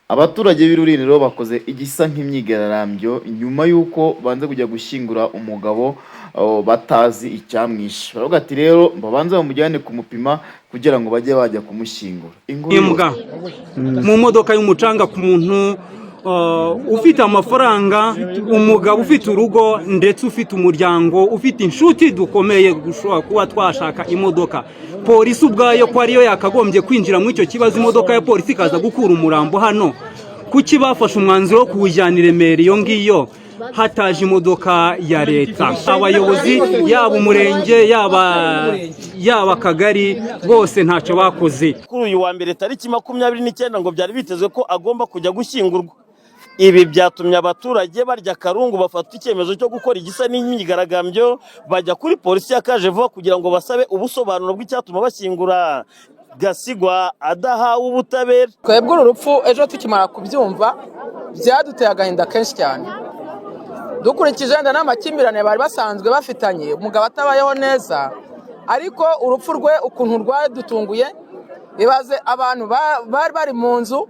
Abaturage b'i Rulindo bakoze igisa nk'imyigaragambyo nyuma y'uko banze kujya gushyingura umugabo, oh, batazi icyamwishe. Baravuga ati rero babanze bamujyane kumupima kugira ngo bajye bajya kumushyingura. Inkuru yose. Imbwa mu modoka y'umucanga ku muntu ufite amafaranga, umugabo ufite urugo ndetse ufite umuryango, ufite inshuti dukomeye, gushobora kuba twashaka imodoka. Polisi ubwayo ko ariyo yakagombye kwinjira muri icyo kibazo, imodoka ya polisi ikaza gukura umurambo hano, kuki bafashe umwanzuro wo kuwujyana i Remera iyo ngiyo hataje imodoka ya leta? Abayobozi, yaba umurenge, yaba akagari, bose ntacyo bakoze. Kuri uyu wa mbere tariki 29 ngo byari bitezwe ko agomba kujya gushyingurwa. Ibi byatumye abaturage barya akarungu, bafata icyemezo cyo gukora igisa n'imyigaragambyo, bajya kuri polisi ya Kaje Vuba kugira ngo basabe ubusobanuro bw'icyatuma bashyingura Gasigwa adahawe ubutabera. Twebwe uru rupfu ejo tukimara kubyumva byaduteye agahinda kenshi cyane, dukurikije wenda n'amakimbirane bari basanzwe bafitanye, umugabo atabayeho neza. Ariko urupfu rwe ukuntu rwadutunguye, ibaze abantu bari bari mu nzu,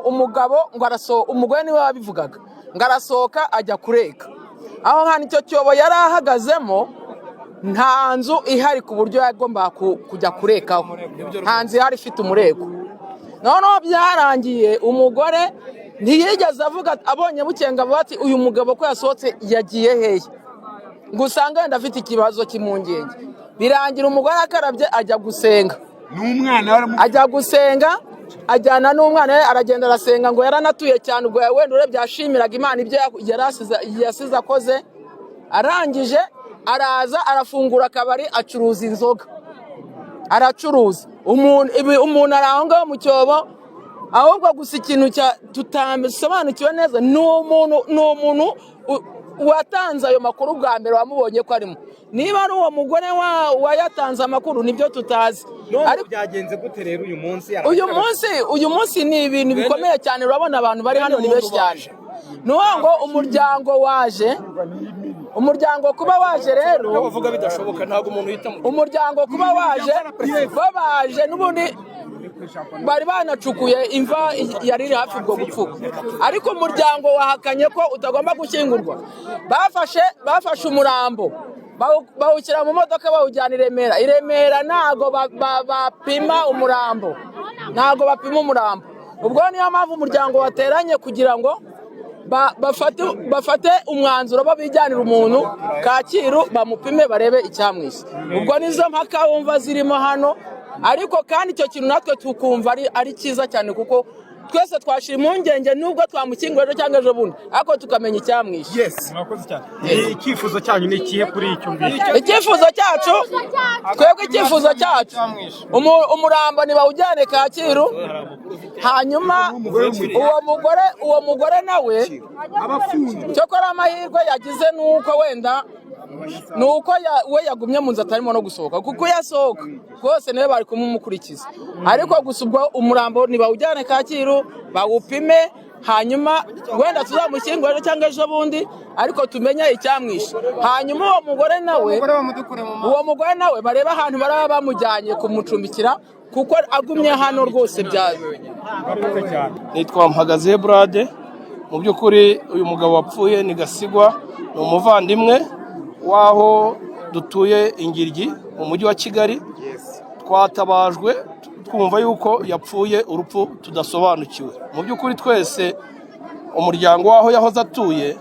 umugabo ngo arasohoka, umugore niwe wabivugaga ngo arasohoka ajya kureka aho hantu icyo cyobo yari ahagazemo. Nta nzu ihari ku buryo yagombaga kujya kurekaho, nta nzu ihari ifite umureko. Noneho byarangiye umugore ntiyigeze avuga, abonye bukenga avuga ati: "Uyu mugabo ko yasohotse yagiye hehe?" Ngo usanga wenda afite ikibazo cy'impungenge. Birangira umugore akarabye ajya gusenga. N'umwana. Ajya gusenga ajyana n'umwana we, aragenda arasenga. Ngo yaranatuye cyane, ubwo wenda urebye yashimiraga Imana ibyo yari yasize akoze. Arangije araza arafungura akabari, acuruza inzoga, aracuruza. Umuntu umuntu ari aho ngaho mu cyobo. Ahubwo gusa ikintu tutasobanukiwe neza ni umuntu watanze ayo makuru bwa mbere, wamubonye ko arimo, niba ari uwo mugore wayatanze amakuru, nibyo tutazi. None Ariko byagenze gute rero uyu munsi? Uyu munsi ni ibintu bikomeye cyane. Urabona abantu bari hano ni benshi cyane. Ni ukuvuga ngo umuryango waje, umuryango kuba waje rero bavuga bidashoboka, ntabwo umuntu yita mu umuryango kuba waje, bo baje n'ubundi bari banacukuye imva yari iri hafi ubwo gupfuka, ariko umuryango wahakanye ko utagomba gushyingurwa. Bafashe umurambo bawushyira mu modoka, bawujyana i Remera. I Remera ntago bapima umurambo, ntago bapima umurambo. Ubwo niyo mpamvu umuryango wateranye kugira ngo bafate umwanzuro bo bijyanira umuntu Kacyiru bamupime barebe icyamwishe. Ubwo nizo mpaka wumva zirimo hano. Ariko kandi icyo kintu natwe tukumva ari cyiza cyane, kuko twese twashira impungenge nubwo twamushyingura ejo cyangwa ejo bundi, ariko tukamenya icyamwishe. Yes, murakoze cyane. Icyifuzo cyanyu ni ikihe kuri icyo ngicyo? Icyifuzo cyacu twebwe, icyifuzo cyacu, umurambo ntibawujyane Kacyiru, hanyuma uwo mugore nawe cyokora amahirwe yagize ni uko wenda ni uko we yagumye mu nzu atarimo no gusohoka, kuko iyo asohoka rwose niwe bari kumumukurikiza. Ariko gusa ubwo umurambo ntibawujyane Kacyiru bawupime, hanyuma wenda tuzamushyingure ejo cyangwa ejo bundi, ariko tumenye icyamwishe. Hanyuma uwo mugore nawe barebe ahantu baraba bamujyanye kumucumbikira, kuko agumye hano rwose bya Murakoze cyane. Nitwa Mpagaze Burade. Mu by'ukuri uyu mugabo wapfuye ni Gasigwa, ni umuvandimwe w'aho dutuye Ingiryi mu mujyi wa Kigali. Twatabajwe twumva yuko yapfuye urupfu tudasobanukiwe. Mu by'ukuri twese umuryango w'aho yahoze atuye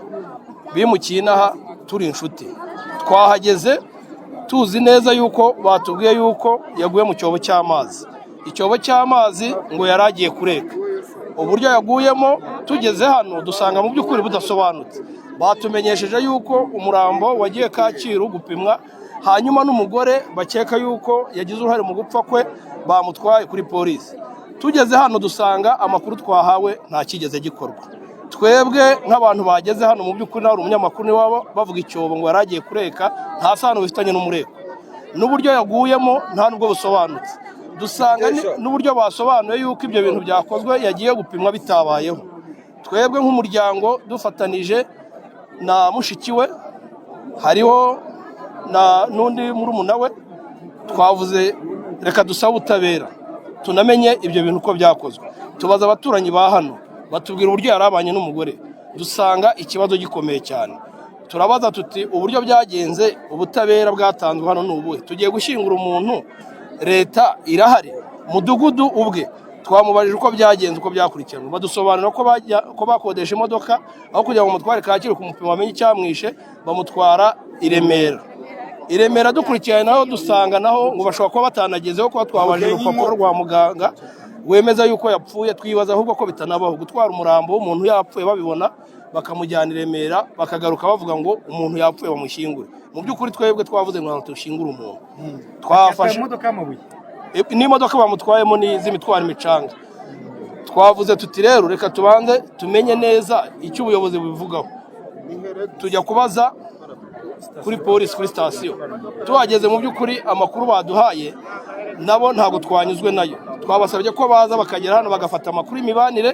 bimukiye inaha turi inshuti, twahageze tuzi neza yuko batubwiye yuko yaguye mu cyobo cy'amazi. Icyobo cy'amazi ngo yari agiye kureka. Uburyo yaguyemo tugeze hano dusanga mu by'ukuri budasobanutse. Batumenyesheje yuko umurambo wagiye Kacyiru gupimwa, hanyuma n'umugore bakeka yuko yagize uruhare mu gupfa kwe bamutwaye kuri polisi. Tugeze hano dusanga amakuru twahawe nta kigeze gikorwa. Twebwe nk'abantu bageze hano, mu by'ukuri nawe uri umunyamakuru, niwaba bavuga icyobo ngo yari agiye kureka, nta sano bifitanye n'umureko, n'uburyo yaguyemo nta nubwo busobanutse. Dusanga n'uburyo basobanuye yuko ibyo bintu byakozwe yagiye gupimwa bitabayeho. Twebwe nk'umuryango dufatanije na mushiki we, hariho na n'undi murumuna we, twavuze reka dusabe ubutabera tunamenye ibyo bintu uko byakozwe. Tubaza abaturanyi ba hano, batubwira uburyo yari abanye n'umugore, dusanga ikibazo gikomeye cyane. Turabaza tuti: "Uburyo byagenze, ubutabera bwatanzwe hano ni ubuhe? Tugiye gushyingura umuntu, leta irahari?" Mudugudu ubwe twamubajije uko byagenze, uko byakurikiranwe, badusobanurira ko ko bakodesha imodoka, aho kugira ngo bamutware Kacyiru kumupima bamenye icyamwishe, bamutwara i Remera. I Remera dukurikiranye naho, dusanga naho ngo bashobora kuba batanagezeho, kuba twabajije urupapuro rwa muganga wemeza yuko yapfuye. Twibaza ahubwo ko bitanabaho gutwara umurambo w'umuntu yapfuye babibona, bakamujyana i Remera, bakagaruka bavuga ngo umuntu yapfuye bamushyingure. Mu by'ukuri twebwe twavuze ngo ntabwo dushyingura umuntu twafashe Imodoka y'amabuye. N'imodoka bamutwayemo ni iz'imitwaro imicanga. Twavuze tuti: "Rero reka tubanze tumenye neza icyo ubuyobozi bubivugaho." Tujya kubaza kuri polisi, kuri sitasiyo. Tuhageze, mu by'ukuri amakuru baduhaye nabo ntabwo twanyuzwe nayo. Twabasabye ko baza bakagera hano bagafata amakuru y'imibanire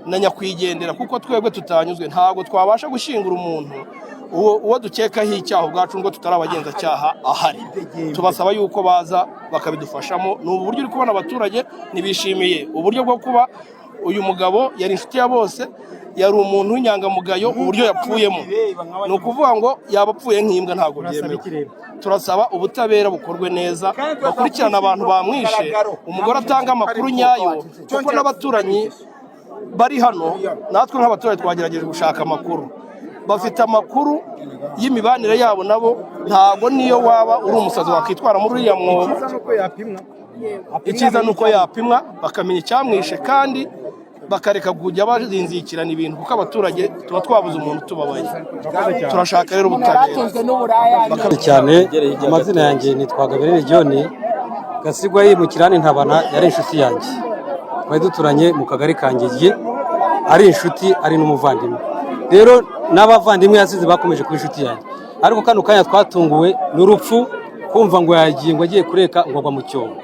na nyakwigendera, kuko twebwe tutanyuzwe. Ntabwo twabasha gushyingura umuntu uwo dukekaho icyaha ubwacu ngo tutari abagenzacyaha ahari. Tubasaba yuko baza bakabidufashamo. Ni ubu buryo uri kubona abaturage ntibishimiye uburyo bwo kuba uyu mugabo yari inshuti ya bose, yari umuntu w'inyangamugayo. Uburyo yapfuyemo, ni ukuvuga ngo yaba apfuye nk'imbwa, ntabwo byemewe. Turasaba ubutabera bukorwe neza, bakurikirana abantu bamwishe, umugore atanga amakuru nyayo, kuko n'abaturanyi bari hano, natwe nk'abaturage twagerageje gushaka amakuru, bafite amakuru y'imibanire yabo nabo. Ntabwo niyo waba uri umusazi wakwitwara muri uriya mwobo. Icyiza ni uko yapimwa bakamenya icyamwishe, kandi bakareka kujya bazinzikirana ibintu, kuko abaturage tuba twabuze umuntu tubabaye. Turashaka rero ubutabera. Yaratunzwe n'uburaya. Cyane. Amazina yanjye nitwa Gabirine John. Gasigwa yimukira Ntabana yari inshuti yanjye, twari duturanye mu kagari ka Ngiryi, ari inshuti ari n'umuvandimwe. Rero n'abavandimwe yasize bakomeje kuba inshuti yanjye, ariko kano kanya twatunguwe n'urupfu, kumva ngo yagiye, ngo agiye kureka, ngo agwa mu cyobo.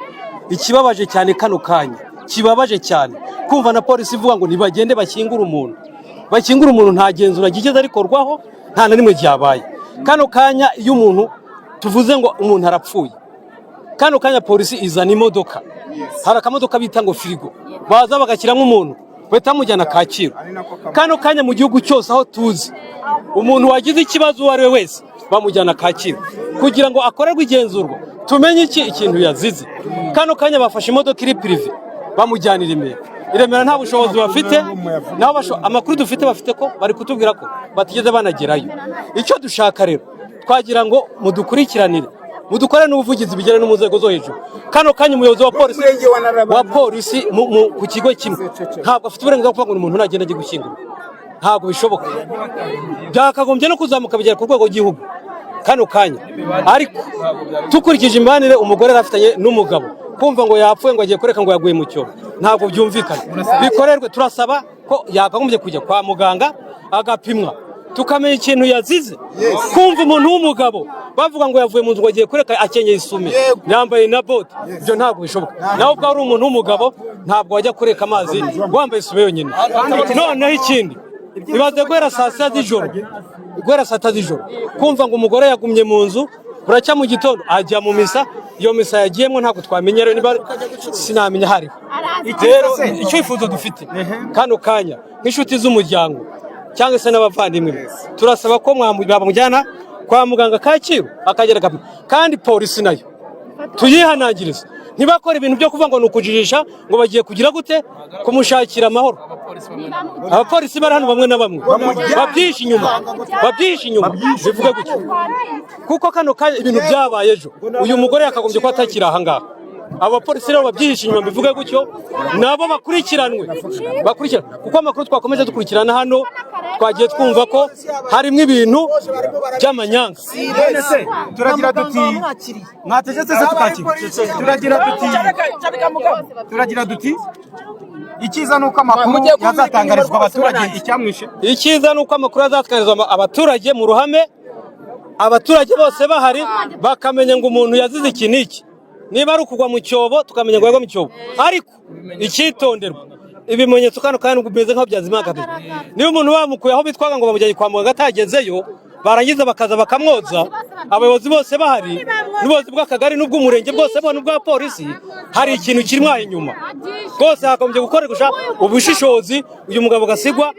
Ikibabaje cyane kano kanya, kibabaje cyane, kumva na polisi ivuga ngo ntibagende bashyingure umuntu, bakingura umuntu, nta genzura ryigeze rikorwaho, nta na rimwe ryabaye. Kano kanya iyo umuntu tuvuze ngo umuntu arapfuye, kano kanya polisi izana imodoka, hari akamodoka bita ngo firigo, baza bagashyiramo umuntu, bahita bamujyana Kacyiru. Kano kanya mu gihugu cyose aho tuzi, umuntu wagize ikibazo uwo ari we wese bamujyana Kacyiru kugira ngo akorerwe igenzurwa, tumenye iki ikintu yazize. Kano kanya bafashe imodoka iri privé, bamujyana i Remera. I Remera nta bushobozi bafite nabo. Amakuru dufite, bafite ko bari kutubwira ko batigeze banagerayo. Icyo dushaka rero, twagira ngo mudukurikiranire, mudukore n'ubuvugizi, bigere no mu nzego zo hejuru. Kano kanya umuyobozi wa polisi ku kigo kimwe ntabwo afite uburenganzira bwo kuvuga ngo umuntu nagenda ajye gushyingura, ntabwo bishoboka. Byakagombye no kuzamuka bigera ku rwego rw'igihugu kano kanya. Ariko dukurikije imibanire umugore yari afitanye n'umugabo, kumva ngo yapfuye, ngo agiye kureka, ngo yaguye mu cyobo, ntabwo byumvikana. Bikorerwe, turasaba ko yakagombye kujya kwa muganga agapimwa, tukamenya ikintu yazize. Kumva umuntu w'umugabo bavuga ngo yavuye mu nzu, ngo agiye kureka, akenyeye isume, yambaye na bote, ibyo ntabwo bishoboka. Nawe ubwawe uri umuntu w'umugabo, ntabwo wajya kureka amazi wambaye isume yonyine. Noneho ikindi, ibaze guhera saa sita z'ijoro, guhera saa sita z'ijoro, kumva ngo umugore yagumye mu nzu, buracya mu gitondo ajya mu misa. Iyo misa yagiyemo ntabwo twamenya rero niba, sinamenya aho ariho. Rero icyifuzo dufite kano kanya nk'inshuti z'umuryango cyangwa se n'abavandimwe be, turasaba ko bamujyana kwa muganga Kacyiru akagera agapima. Kandi polisi nayo tuyihanangirize, ntibakore ibintu byo kuvuga ngo ni ukujijisha, ngo bagiye kugira gute, kumushakira amahoro. Abapolisi bari hano bamwe na bamwe babyihishe inyuma, babyihishe inyuma, bivuge gutyo, kuko kano kanya ibintu byabaye ejo, uyu mugore yakagombye kuba atakiri aha ngaha. Abo bapolisi rero babyihishe inyuma, bivuge gutyo, nabo bakurikiranwe, bakurikiranwe, kuko amakuru twakomeje dukurikirana hano, twagiye twumva ko harimo ibintu by'amanyanga. None se turagira duti, mwategetse se tukakira, turagira duti icyiza ni uko amakuru yazatangarizwa abaturage icyamwishe. Icyiza ni uko amakuru azatangarizwa abaturage mu ruhame, abaturage bose bahari, bakamenya ngo umuntu yazize iki n'iki. Niba ari ukugwa mu cyobo, tukamenya ngo yagwa mu cyobo. Ariko icyitonderwa, ibimenyetso kano kandi bimeze nk'aho byazimanganyije. Niba umuntu bamukuye aho bitwaga ngo bamujyanye kwa muganga, atagezeyo, barangiza bakaza bakamwoza, abayobozi bose bahari. N'ubuyobozi bw'akagari n'ubw'umurenge bwose bo n'ubwa polisi, hari ikintu kirimo aho inyuma rwose. Hakagombye gukoreshwa ubushishozi, uyu mugabo Gasigwa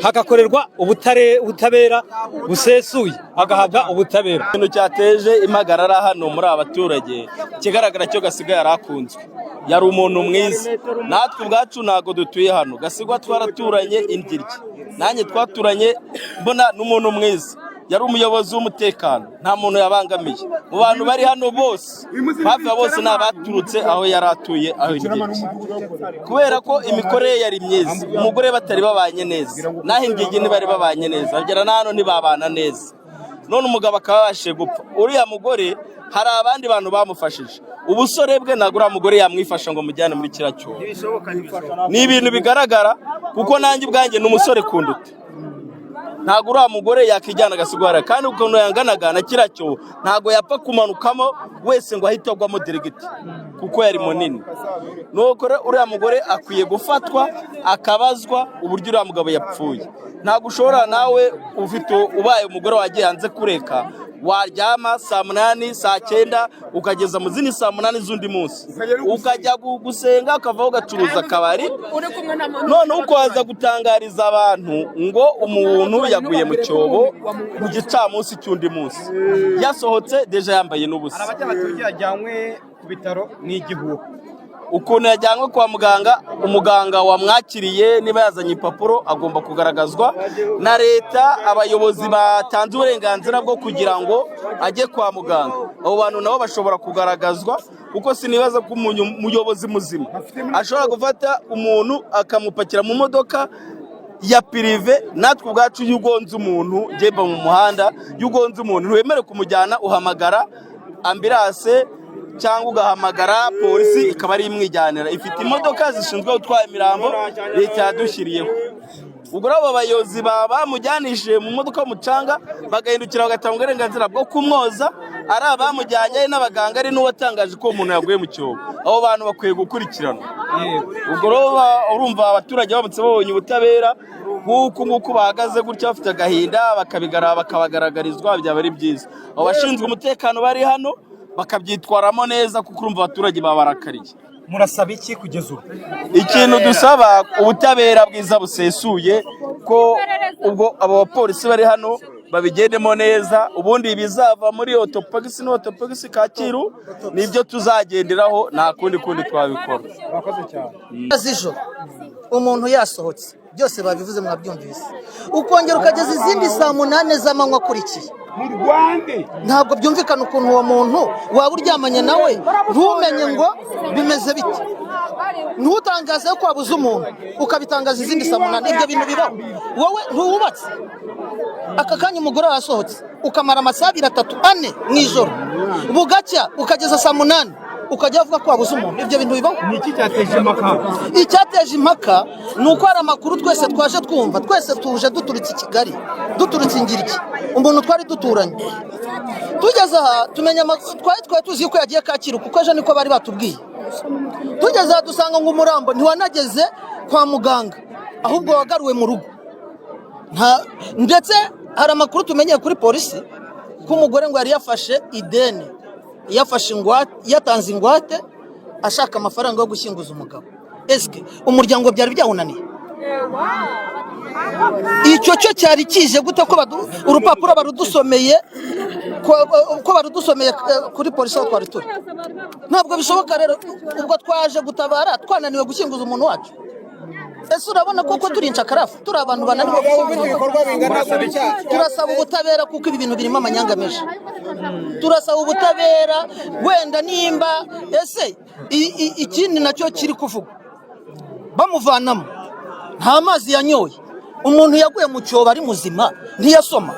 hagakorerwa ubutabera busesuye, agahabwa ubutabera. Ikintu cyateje impagarara hano muri aba baturage, ikigaragara cyo Gasigwa yari akunzwe, yari umuntu mwiza. Natwe ubwacu ntabwo dutuye hano, Gasigwa twaraturanye Ingiryi, nanjye twaturanye, mbona n'umuntu mwiza. Yari umuyobozi w'umutekano, nta muntu yabangamiye. Mu bantu bari hano bose, hafi ya bose ni abaturutse aho yari atuye, aho Ingiryi, kubera ko imikorere ye yari myiza. Umugore batari babanye neza, naho Ingigi ntibari babanye neza, bagera na hano ntibabana neza. None umugabo akaba yabashije gupfa. Uriya mugore hari abandi bantu bamufashije. Ubusore bwe ntabwo uriya mugore yamwifasha ngo mujyane muri kiriya cyobo. Ni ibintu bigaragara, kuko nanjye ubwanjye ni umusore kunduta. Ntabwo uriya mugore yakijyana agasigara, kandi ukuntu yanganaga na kiriya cyobo, ntabwo yapfa kumanukamo wese ngo ahite agwamo direct, kuko yari munini. Nuko rero uriya mugore akwiye gufatwa, akabazwa uburyo uriya mugabo yapfuye. Ntabwo ushobora nawe ufite, ubaye umugore wagiye hanze kureka, waryama saa 8, saa 9, ukageza mu zindi saa 8 z'undi munsi, ukajya gusenga, ukavaho ugacuruza akabari, none ukaza gutangariza abantu ngo umuntu yaguye mu cyobo mu gicamunsi cy'undi munsi, yasohotse déjà yambaye n'ubusa. Hari abaturage yajyanywe ku bitaro, ni igihuha. Ukuntu yajyanywe kwa muganga, umuganga wamwakiriye niba yazanye impapuro agomba kugaragazwa na leta. Abayobozi batanze uburenganzira bwo kugira ngo ajye kwa muganga, abo bantu nabo bashobora kugaragazwa, kuko sinibaza ko umuyobozi muzima ashobora gufata umuntu akamupakira mu modoka ya privé. Natwe ubwacu, iyo ugonze umuntu, ugenda mu muhanda, iyo ugonze umuntu ntiwemerewe kumujyana, uhamagara ambulance cyangwa ugahamagara polisi ikaba ari imwijyanira. Ifite imodoka zishinzwe gutwara imirambo leta yadushyiriyeho. Ubwo rero abo bayobozi bamujyanishije mu modoka y'umucanga, bagahindukira bagatanga uburenganzira bwo kumwoza, ari abamujyanye, ari n'abaganga, ari n'uwatangaje ko uwo muntu yaguye mu cyobo, abo bantu bakwiye gukurikiranwa. Ubwo rero urumva abaturage baramutse babonye ubutabera nk'uku nguku bahagaze gutya bafite agahinda, bakabagaragarizwa, byaba ari byiza. Abo bashinzwe umutekano bari hano bakabyitwaramo neza, kuko urumva abaturage babarakariye. Murasaba iki kugeza ubu? Ikintu dusaba, ubutabera bwiza busesuye, ko ubwo abo bapolisi bari hano babigendemo neza. Ubundi ibizava muri autopsy n'autopsy Kacyiru nibyo tuzagenderaho, nta kundi kundi twabikora. Murakoze cyane. Z'ijoro umuntu yasohotse, byose babivuze mwabyumvise, ukongera ukageza izindi saa 8 z'amanywa akurikiye. Ntabwo byumvikana ukuntu uwo muntu waba uryamanye nawe ntumenye ngo bimeze bite, ntutangaze ko wabuze umuntu, ukabitangaza izindi saa 8. Ibyo bintu bibaho? Wowe ntuwubatse, aka kanya umugore wasohotse, ukamara amasaha abiri, atatu, ane mu ijoro, bugacya ukageza saa 8, ukajya uvuga ko wabuze umuntu. Ibyo bintu bibaho? Ni iki cyateje impaka? Icyateje impaka ni uko hari amakuru twese twaje twumva. Twese tuje duturutse i Kigali, duturutse Ingiryi. Umuntu twari duturanye, tugeze aha tumenya twari tuzi ko yagiye Kacyiru, kuko ejo niko bari batubwiye. Tugeze aha dusanga ngo umurambo ntiwanageze kwa muganga, ahubwo wagaruwe mu rugo. Ndetse hari amakuru tumenyeye kuri polisi ko umugore ngo yari yafashe ideni, yafashe ingwate, yatanze ingwate ashaka amafaranga yo gushyinguza umugabo. Esike umuryango byari byawunaniye? Icyo cyo cyari kije gute ko urupapuro barudusomeye, ko barudusomeye kuri polisi aho twari turi? Ntabwo bishoboka rero. Ubwo twaje gutabara, twananiwe gushyinguza umuntu wacu. Ese urabona koko turi incakarafu, turi abantu bananiwe gushyinguza? Turasaba ubutabera, kuko ibi bintu birimo amanyanga menshi. Turasaba ubutabera. Wenda nimba ese ikindi nacyo kiri kuvugwa, bamuvanamo nta mazi yanyoye. Umuntu yaguye mu cyobo ari muzima, ntiyasoma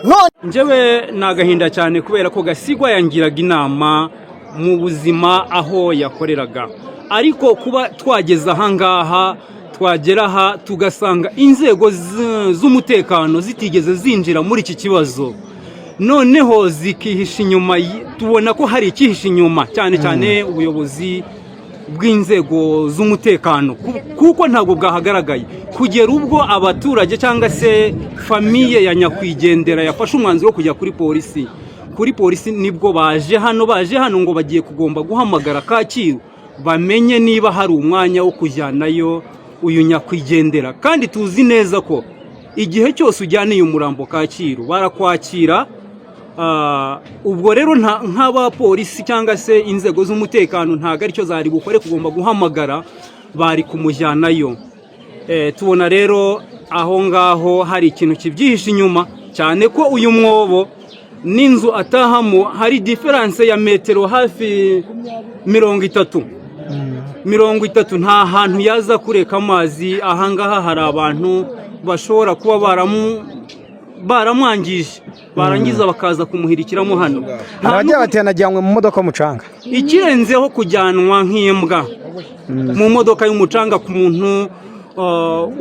none. Njyewe ni agahinda cyane, kubera ko Gasigwa yangiraga inama mu buzima aho yakoreraga. Ariko kuba twageze ahangaha, twagera aha tugasanga inzego z'umutekano zitigeze zinjira muri iki kibazo, noneho zikihisha inyuma, tubona ko hari icyihishe inyuma, cyane cyane ubuyobozi bw'inzego z'umutekano, kuko ntabwo bwahagaragaye kugera ubwo abaturage cyangwa se famille ya nyakwigendera yafashe umwanzuro wo kujya kuri polisi. Kuri polisi nibwo baje hano ngo bagiye kugomba guhamagara Kacyiru, bamenye niba hari umwanya wo kujyanayo uyu nyakwigendera. Kandi tuzi neza ko igihe cyose ujyaniye umurambo Kacyiru barakwakira. Ubwo rero nk'abapolisi cyangwa se inzego z'umutekano ntabwo aricyo zari bukore kugomba guhamagara, bari kumujyanayo. Tubona rero aho ngaho hari ikintu kibyihishe inyuma, cyane ko uyu mwobo n'inzu atahamo hari différence ya metero hafi 30, 30. Nta hantu yaza kureka amazi. Ahangaha hari abantu bashobora kuba baramwangije, barangiza bakaza kumuhirikiramo hano. Nta Abagira bati yanajyanywe mu modoka y'umucanga. Ikirenzeho kujyanwa nk'imbwa mu modoka y'umucanga ku muntu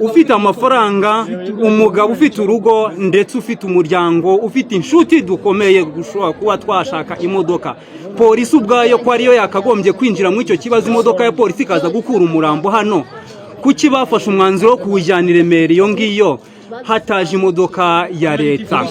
ufite amafaranga, umugabo ufite urugo ndetse ufite umuryango, ufite inshuti dukomeye, gushobora kuba twashaka imodoka. Polisi ubwayo ko ariyo yakagombye kwinjira muri icyo kibazo, imodoka ya polisi ikaza gukura umurambo hano, kuki bafashe umwanzuro wo kuwujyana i Remera iyo ngiyo hataje imodoka ya leta?